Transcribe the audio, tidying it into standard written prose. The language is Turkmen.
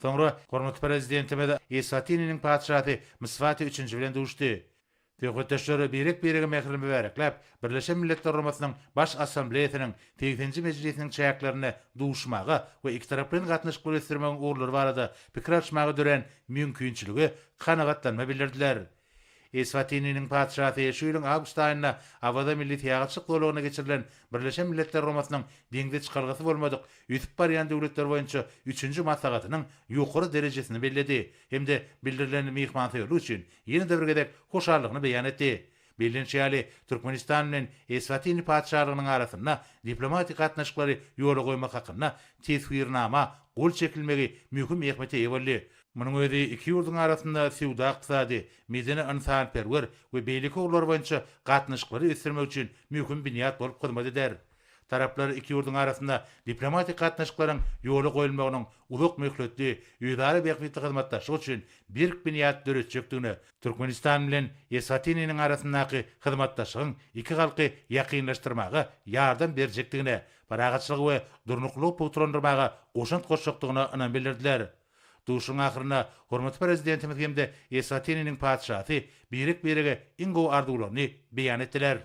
Soňra hormatly Prezidentimiz Eswatininiň Patyşasy Mswati üçünji bilen duşdy. Söhbetdeşler birek-biregi mähirli mübärekläp, Birleşen Milletler Guramasynyň Baş Assambleýasynyň segseninji mejlisiniň çäklerinde duşmaga we ikitaraplaýyn gatnaşyklary ösdürmegiň ugurlary barada pikir alyşmaga dörän mümkinçilige kanagatlanma bildirdiler. Eswatininiň Patyşasy şu ýylyň awgust aýynda Awaza milli syýahatçylyk zolagynda geçirilen Birleşen Milletler Guramasynyň deňze çykalgasy bolmadyk ösüp barýan döwletler boýunça üçünji maslahatynyň ýokary derejesini belledi hem-de bildirilen myhmansöýerlik üçin ýene-de bir gezek hoşallygyny beýan etdi. Bellenişi ýaly, Türkmenistan bilen Eswatini Patyşalygynyň arasynda diplomatik gatnaşyklary ýola goýmak hakynda Teswirnama gol çekilmegi möhüm ähmiýete eýe boldy. Munuň özi iki ýurduň arasynda söwda-ykdysady, medeni-ynsanperwer we beýleki ugurlar boýunça gatnaşyklary ösdürmek üçin möhüm binýat bolup hyzmat eder. Taraplar iki ýurduň arasynda diplomatik gatnaşyklaryň ýola goýulmagynyň uzak möhletli, özara bähbitli hyzmatdaşlyk üçin berk binýat döretjekdigine, Türkmenistan bilen Eswatininiň arasyndaky hyzmatdaşlygyň iki halky ýakynlaşdyrmaga ýardam berjekdigine, parahatçylygy we durnuklylygy pugtalandyrmaga goşant goşjakdygyna ynam bildirdiler. Duşuşygyň ahyrynda hormatly Prezidentimiz hem-de Eswatininiň Patyşasy birek-birege iň gowy arzuwlaryny beýan etdiler.